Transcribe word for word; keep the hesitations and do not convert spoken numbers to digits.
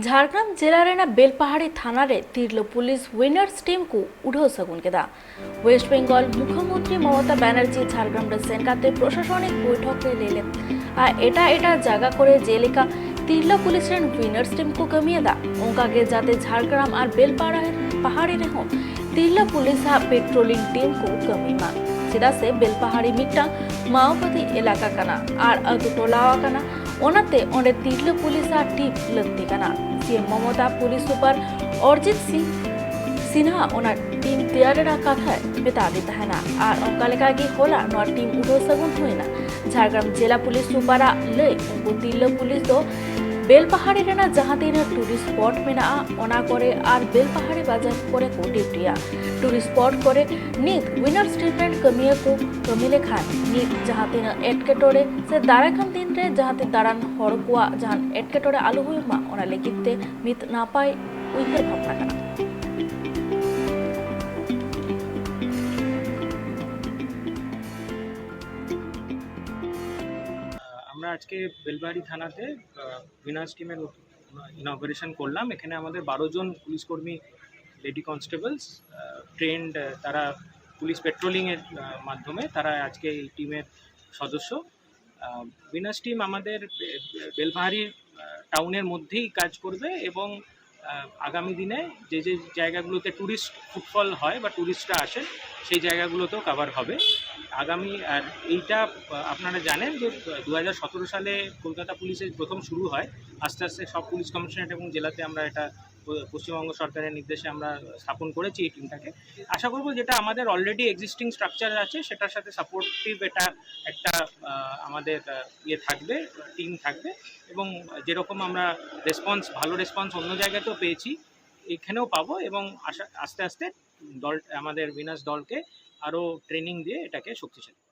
ᱡᱷᱟᱲᱜᱨᱟᱢ ᱡᱮᱞᱟ ᱨᱮᱱᱟᱜ ᱵᱮᱞᱯᱟᱦᱟᱲᱤ ᱛᱷᱟᱱᱟ ᱨᱮ ᱛᱤᱨᱞᱟᱹ ᱯᱩᱞᱤᱥ ᱣᱤᱱᱟᱨᱥ ᱴᱤᱢ ᱠᱚ ᱩᱰᱷᱟᱹᱣ ᱥᱟᱹᱜᱩᱱ ᱠᱮᱫᱟ᱾ ᱣᱮᱥᱴ ᱵᱮᱝᱜᱚᱞ ᱢᱩᱠᱷᱭᱚᱢᱚᱱᱛᱨᱤ ᱢᱚᱢᱚᱛᱟ ᱵᱟᱱᱟᱨᱡᱤ ᱡᱷᱟᱲᱜᱨᱟᱢ ᱨᱮ ᱥᱮᱱ ᱠᱟᱛᱮ ᱯᱨᱚᱥᱟᱥᱚᱱᱤᱠ ᱵᱳᱭᱴᱷᱚᱠ ᱨᱮ ᱞᱟᱹᱭ ᱞᱮᱫ ᱟᱨ ᱮᱴᱟᱜ ᱮᱴᱟᱜ ᱡᱟᱭᱜᱟ ᱠᱚᱨᱮ ᱡᱮᱞᱮᱠᱟ ᱛᱤᱨᱞᱟᱹ ᱯᱩᱞᱤᱥ ᱨᱮᱱ ᱣᱤᱱᱟᱨᱥ ᱴᱤᱢ ᱠᱚ ᱠᱟᱹᱢᱤᱭᱮᱫᱟ, ᱚᱱᱠᱟ ᱜᱮ ᱡᱟᱛᱮ ᱡᱷᱟᱲᱜᱨᱟᱢ ᱟᱨ ᱵᱮᱞᱯᱟᱦᱟᱲᱤ ᱨᱮᱦᱚᱸ ᱛᱤᱨᱞᱟᱹ ᱯᱩᱞᱤᱥᱟᱜ ᱯᱮᱴᱨᱳᱞᱤᱝ ᱴᱤᱢ ᱠᱚ ᱠᱟᱹᱢᱤ ᱢᱟ, ᱪᱮᱫᱟᱜ ᱥᱮ ᱵᱮᱞᱯᱟᱦᱟᱲᱤ ᱢᱤᱫᱴᱟᱝ ᱢᱟᱣᱵᱟᱫᱤ ᱮᱞᱟᱠᱟ ᱠᱟᱱᱟ ᱟᱨ ᱟᱹᱛᱩ ᱴᱚᱞᱟ ᱟᱠᱟᱱᱟ᱾ ᱚᱱᱟᱛᱮ ᱚᱸᱰᱮ ᱛᱤᱨᱞᱟᱹ ᱯᱩᱞᱤᱥᱟᱜ ᱴᱤᱢ ᱞᱟᱹᱠᱛᱤ ᱠᱟᱱᱟ᱾ ᱥᱤ ᱮᱢ ᱢᱚᱢᱚᱛᱟ ᱯᱩᱞᱤᱥ ᱥᱩᱯᱟᱨ ᱚᱨᱡᱤᱛ ᱥᱤᱝ ᱥᱤᱱᱦᱟ ᱚᱱᱟ ᱴᱤᱢ ᱛᱮᱭᱟᱨ ᱨᱮᱱᱟᱜ ᱠᱟᱛᱷᱟᱭ ᱢᱮᱛᱟᱫᱮ ᱛᱟᱦᱮᱱᱟ ᱟᱨ ᱚᱱᱠᱟ ᱞᱮᱠᱟ ᱜᱮ ᱦᱚᱞᱟ ᱱᱚᱣᱟ ᱴᱤᱢ ᱩᱰᱷᱟᱹᱣ ᱥᱟᱹᱜᱩᱱ ᱦᱩᱭᱱᱟ᱾ ᱡᱷᱟᱲᱜᱨᱟᱢ ᱡᱮᱞᱟ ᱯᱩᱞᱤᱥ ᱥᱩᱯᱟᱨᱟᱜ ᱞᱟᱹᱭ, ᱩᱱᱠᱩ ᱛᱤᱨᱞᱟᱹ ᱯᱩᱞᱤᱥ ᱫᱚ ᱵᱮᱞᱯᱟᱦᱟᱲᱤ ᱨᱮᱱᱟᱜ ᱡᱟᱦᱟᱸ ᱛᱤᱱᱟᱹᱜ ᱴᱩᱨᱤᱥᱴ ᱥᱯᱚᱴ ᱢᱮᱱᱟᱜᱼᱟ, ᱚᱱᱟ ᱠᱚᱨᱮ ᱟᱨ ᱵᱮᱞᱯᱟᱦᱟᱲᱤ ᱵᱟᱡᱟᱨ ᱠᱚᱨᱮ ᱠᱚ ᱰᱤᱭᱩᱴᱤᱭᱟ᱾ ᱴᱩᱨᱤᱥᱴ ᱥᱯᱚᱴ ᱠᱚᱨᱮ ᱱᱤᱛ ᱣᱤᱱᱟᱨᱥ ᱴᱤᱢ ᱨᱮᱱ ᱠᱟᱹᱢᱤᱭᱟᱹ ᱠᱚ ᱠᱟᱹᱢᱤ ᱞᱮᱠᱷᱟᱱ ᱱᱤᱛ ᱡᱟᱦᱟᱸ ᱛᱤᱱᱟᱹᱜ ᱮᱴᱠᱮᱴᱚᱬᱮ ᱥᱮ ᱫᱟᱨᱟᱭ ᱠᱟᱱ ᱫᱤᱱ ᱨᱮ ᱡᱟᱦᱟᱸ ᱛᱤᱱ ᱫᱟᱬᱟᱱ ᱦᱚᱲ ᱠᱚᱣᱟᱜ ᱡᱟᱦᱟᱸ ᱮᱴᱠᱮᱴᱚᱬᱮ ᱟᱞᱚ ᱦᱩᱭᱩᱜ ᱢᱟ, ᱚᱱᱟ ᱞᱟᱹᱜᱤᱫ ᱛᱮ ᱢᱤᱫ ᱱᱟᱯᱟᱭ ᱩᱭᱦᱟᱹᱨ ᱵᱷᱟᱵᱽᱱᱟ ᱠᱟᱱᱟ᱾ আমরা আজকে বেলবাড়ি থানাতে উইনার্স টিমের ইনঅগারেশন করলাম। এখানে আমাদের বারো জন পুলিশ কর্মী, লেডি কনস্টেবলস, ট্রেন্ড, তারা পুলিশ পেট্রোলিংয়ের মাধ্যমে তারা আজকে এই টিমের সদস্য। উইনার্স টিম আমাদের বে- বেলবাড়ির টাউনের মধ্যেই কাজ করবে এবং আহ, আগামী দিনে যে যে জায়গাগুলোতে টুরিস্ট ফুটফল হয় বা টুরিস্টরা আসেন, সেই জায়গাগুলোতেও কভার হবে। আগামী আর এইটা আহ, আপনারা জানেন যে দু হাজার সতেরো সালে কলকাতা পুলিশের প্রথম শুরু হয়। আস্তে আস্তে সব পুলিশ কমিশনারেট এবং জেলাতে আমরা এটা প- পশ্চিমবঙ্গ সরকারের নির্দেশে আমরা স্থাপন করেছি এই টিমটাকে। আশা করব যেটা আমাদের অলরেডি এক্সিস্টিং স্ট্রাকচার আছে সেটার সাথে সাপোর্টিভ এটা একটা আহ, আমাদের আহ, ইয়ে থাকবে, টিম থাকবে। এবং যেরকম আমরা রেসপন্স, ভালো রেসপন্স অন্য জায়গাতেও পেয়েছি, এখানেও পাবো এবং আশা আস্তে আস্তে দল, আমাদের উইনার্স দলকে আরও ট্রেনিং দিয়ে এটাকে শক্তিশালী